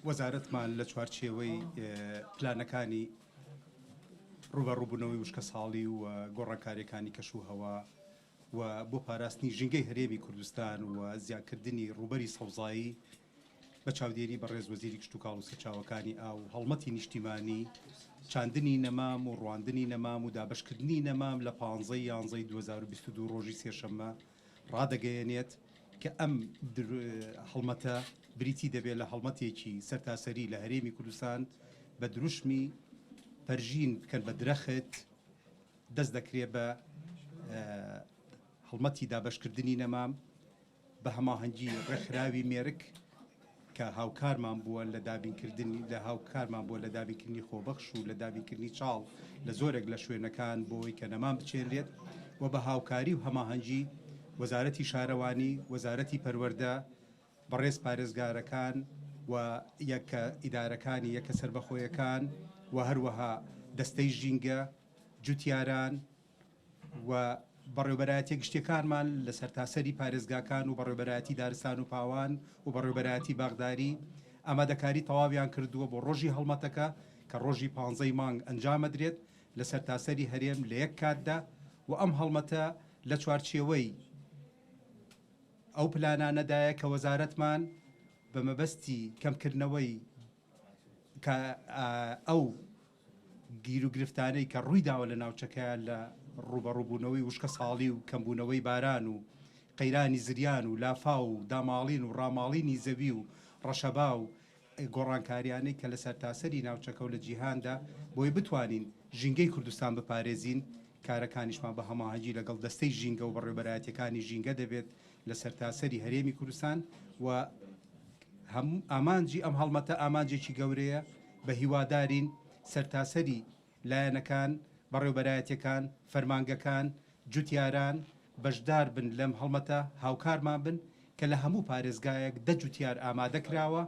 وەزارەتمان لە چوارچێوەی پلانەکانی ڕووبەڕووبوونەوەی وشکەساڵی و گۆڕانکارییەکانی کەشوهەوا و بۆ پاراستنی ژینگەی هەرێمی کوردستان و زیادکردنی ڕووبەری سەوزایی بە چاودێری بەڕێز وەزیری کشتوکاڵ و سەرچاوەکانی ئاو هەڵمەتی نیشتیمانی چاندنی نەمام و ڕواندنی نەمام و دابەشکردنی نەمام لە 15 یانزەی 2022 ڕۆژی سێشەممە ڕادەگەیەنێت کە ئەم هەڵمەتە بریتی دەبێت لە هەڵمەتێکی سەرتاسەری لە هەرێمی کوردستان بە دروشمی پەرژین بکەن بە درەخت دەست دەکرێت بە هەڵمەتی دابەشکردنی نەمام بە هەماهەنگی ڕێکخراوی مێرک کە هاوکارمان بووە لە دابینکردنی لە هاوکارمان بووە لە دابینکردنی خۆبەخش و لە دابینکردنی چاڵ لە زۆرێک لە شوێنەکان بۆی کە نەمام بچێنرێت و بە هاوکاری و هەماهەنگی وەزارەتی شارەوانی، وەزارەتی پەروەردە، بەڕێز پارێزگارەکان و یەکە ئیدارەکانی یەکە سەربەخۆیەکان و هەروەها دەستەی ژینگە، جوتیاران، و بەڕێوبەرایەتیە گشتیەکانمان لە سەرتاسەری پارێزگاکان و بەڕێوبەرایەتی دارستان و پاوان و بەڕێوبەرایەتی باخداری ئامادەکاری تەواویان کردووە بۆ ڕۆژی هەڵمەتەکە کە ڕۆژی پانزەی مانگ ئەنجامەدرێت لە سەرتاسەری هەرێم لە یەک کاتدا و ئەم هەڵمەتە لە چوارچێوەی ئەو پلانانەدایە کە وەزارەتمان بە مەبەستی کەمکردنەوەی کە ئەو گیروگرفتانەی کە ڕوویداوە لە ناوچەکەیان لە ڕووبەڕووبوونەوەی وشکەساڵی و کەمبوونەوەی باران و قەیرانی زریان و لافاو و داماڵین و ڕاماڵینی زەوی و ڕەشەبا و گۆڕانکاریانەی کە لە سەرتاسەری ناوچەکە و لە جیهاندا بۆی بتوانین ژینگەی کوردستان بپارێزین کارەکانیشمان بە هەماهەنگی لەگەڵ دەستەی ژینگە و بەڕێوەبەرایەتیەکانی ژینگە دەبێت لە سەرتاسەری هەرێمی کوردستان و ئامانجی ئەم هەڵمەتە ئامانجێکی گەورەیە، بە هیوادارین سەرتاسەری لایەنەکان، بەڕێوبەرایەتیەکان، فەرمانگەکان، جوتیاران بەشدار بن لەم هەڵمەتە، هاوکارمان بن کە لە هەموو پارێزگایەک دە جوتیار ئامادە کراوە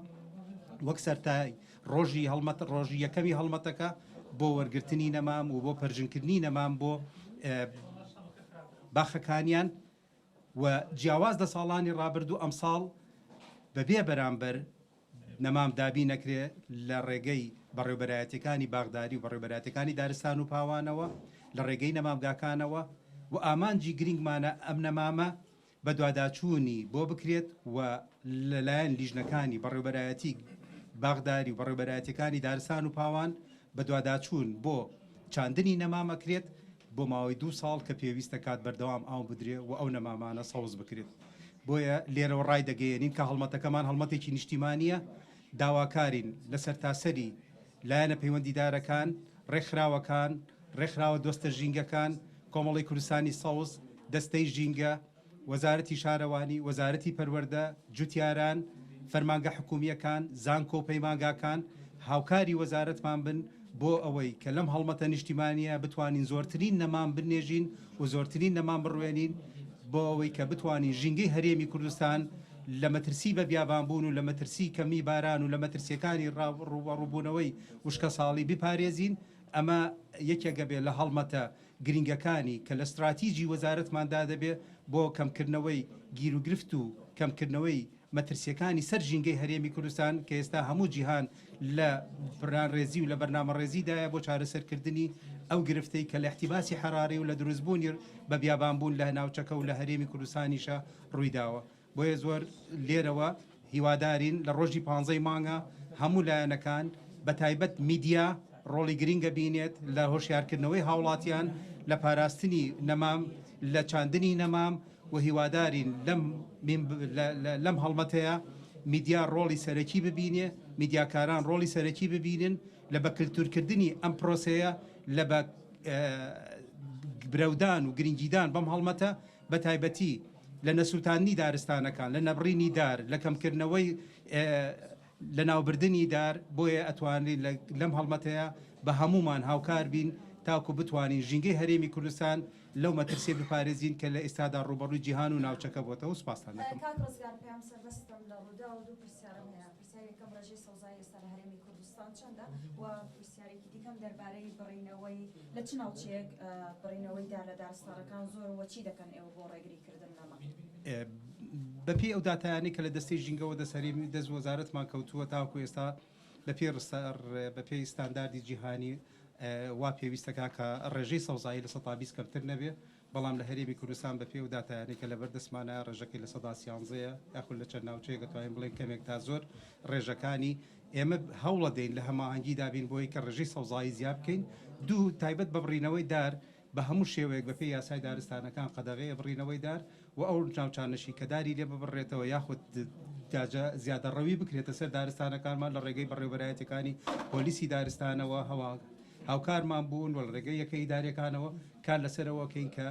وەک سەرتای ڕۆژی هەڵمەت ڕۆژی یەکەمی هەڵمەتەکە بۆ وەرگرتنی نەمام و بۆ پەرژنکردنی نەمام بۆ باخەکانیان. و جیاواز لە ساڵانی ڕابردوو ئەمساڵ بەبێ بەرامبەر نەمام دابین ئەکرێ لە ڕێگەی بەڕێوبەرایەتیەکانی باخداری و بەڕێوبەرایەتیەکانی دارستان و پاوانەوە لە ڕێگەی نەمامگاکانەوە و ئامانجی گرینگمانە ئەم نەمامە بەدواداچوونی بۆ بکرێت و لەلایەن لیژنەکانی بەڕێوبەرایەتی باخداری و بەڕێوبەرایەتیەکانی دارستان و پاوان بەدواداچوون بۆ چاندنی نەمام ئەکرێت بۆ ماوەی دوو ساڵ کە پێویستە کات بەردەوام ئاو بدرێ و ئەو نەمامانە سەوز بکرێت. بۆیە لێرەوە ڕایدەگەیەنین کە هەڵمەتەکەمان هەڵمەتێکی نیشتیمانییە، داواکارین لە سەرتاسەری لایەنە پەیوەندیدارەکان، ڕێکخراوەکان، ڕێکخراوە دۆستە ژینگەکان، کۆمەڵەی کوردستانی سەوز، دەستەی ژینگە، وەزارەتی شارەوانی، وەزارەتی پەروەردە، جوتیاران، فەرمانگە حکومییەکان، زانکۆ و پەیمانگاکان هاوکاری وەزارەتمان بن بۆ ئەوەی کە لەم هەڵمەتە نیشتیمانییە بتوانین زۆرترین نەمام بنێژین و زۆرترین نەمام بڕوێنین بۆ ئەوەی کە بتوانین ژینگەی هەرێمی کوردستان لە مەترسی بە بیابانبوون و لە مەترسی کەمی باران و لە مەترسییەکانی ڕووبەڕووبوونەوەی وشکەساڵی بپارێزین ئەمە یەکێکە بێ لە هەڵمەتە گرنگەکانی کە لە ستراتیجی وەزارەتماندا دەبێت بۆ کەمکردنەوەی گیروگرفت و کەمکردنەوەی مەترسییەکانی سەر ژینگەی هەرێمی کوردستان کە ئێستا هەموو جیهان لە پلانڕێزی و لە بەرنامەڕێزیدایە بۆ چارەسەرکردنی ئەو گرفتەی کە لە احتباسی حراری و لە دروستبوونی بە بیابانبوون لە ناوچەکە و لە هەرێمی کوردستانیشە ڕوویداوە. بۆیە زۆر لێرەوە هیوادارین لە ڕۆژی پانزەی مانگا هەموو لایەنەکان بە تایبەت میدیا ڕۆڵی گرینگە بینێت لە هۆشیارکردنەوەی هاوڵاتیان لە پاراستنی نەمام لە چاندنی نەمام و هیوادارین لەم لەم هەڵمەتەیە میدیا ڕۆڵی سەرەکی ببینێ میدیاکاران ڕۆڵی سەرەکی ببینن لە بە کلتورکردنی ئەم پرۆسەیە لە بە برەودان و گرنگیدان بەم هەڵمەتە بە تایبەتی لە نەسووتاندنی دارستانەکان، لە نەبڕینی دار، لە کەمکردنەوەی لەناوبردنی دار، بۆیە ئەتوانین لەم هەڵمەتەیا بە هەموومان هاوکار بین تاکو بتوانین ژینگەی هەرێمی کوردستان لەو مەترسیە بپارێزین کە لە ئێستادا ڕووبەڕووی جیهان و ناوچەکە بۆتەوە. سوپاستان دەکەم. کاک ڕزگار پەیام سەربەستم لە ڕووداو دوو پرسیارم هەیە پرسیاری یەکەم ڕێژەی سەوزایی ئێستا لە هەرێمی کوردستان چەندە و پرسیارێکی دیکەم دەربارەی بڕینەوەی لە چ ناوچەیەک بڕینەوەی دار لە دارستانەکان زۆرە و چی دەکەن ئێوە بۆ ڕێگری کردن لەمە؟ بەپێی ئەو داتایانەی کە لە دەستەی ژینگەوە دەست هەرێمی دەست وەزارەتمان کەوتووە تاوەکو ئێستا بەپێی ڕستە بەپێی ستانداردی جیهانی وا پێویستەکە کە ڕێژەی سەوزایی 20% کەمتر نەبێ، بەڵام لە هەرێمی کوردستان بەپێی ئەو داتایانەی کە لەبەر دەستمانە ڕێژەکەی 13%ەیە، یاخود لە چەند ناوچەیەک دەتوانین بڵێین کەمێک تا زۆر ڕێژەکانی. ئێمە هەوڵەدەین لە هەماهەنگیدا بین بۆی کە ڕێژەی سەوزایی زیاد بکەین. دوو، تایبەت بە بڕینەوەی دار، بە هەموو شێوەیەک بەپێی یاسای دارستانەکان قەدەغەیە بڕینەوەی دار و ئەو ناوچانەشی کە داری لێ ببڕرێتەوە یاخود زیادەڕەوی بکرێتە سەر دارستانەکانمان لە ڕێگەی بەڕێوەبەرایەتیەکانی پۆلیسی دارستانەوە هاوکارمان بوون و لە ڕێگەی یەکە ئیداریەکانەوە کار لەسەرەوە کەین کە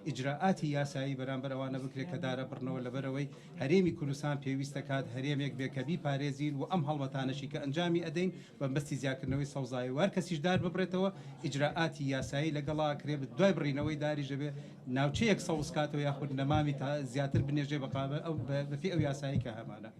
ئیجرائاتی یاسایی بەرامبەر ئەوانە بکرێت کە دارە بڕنەوە، لەبەرئەوەی هەرێمی کوردستان پێویستە کات هەرێمێک بێ کە بیپارێزین و ئەم هەڵمەتانەشی کە ئەنجامی ئەدەین بە مەبەستی زیاکردنەوەی سەوزایی و هەر کەسیش دار ببڕێتەوە ئیجرائاتی یاسایی لەگەڵا ئەکرێ، دوای بڕینەوەی داریش دەبێ ناوچەیەک سەوز کاتەوە یاخود نەمامی تا زیاتر بنێژێ بە پێی ئەو یاسایەی کە هەمانە.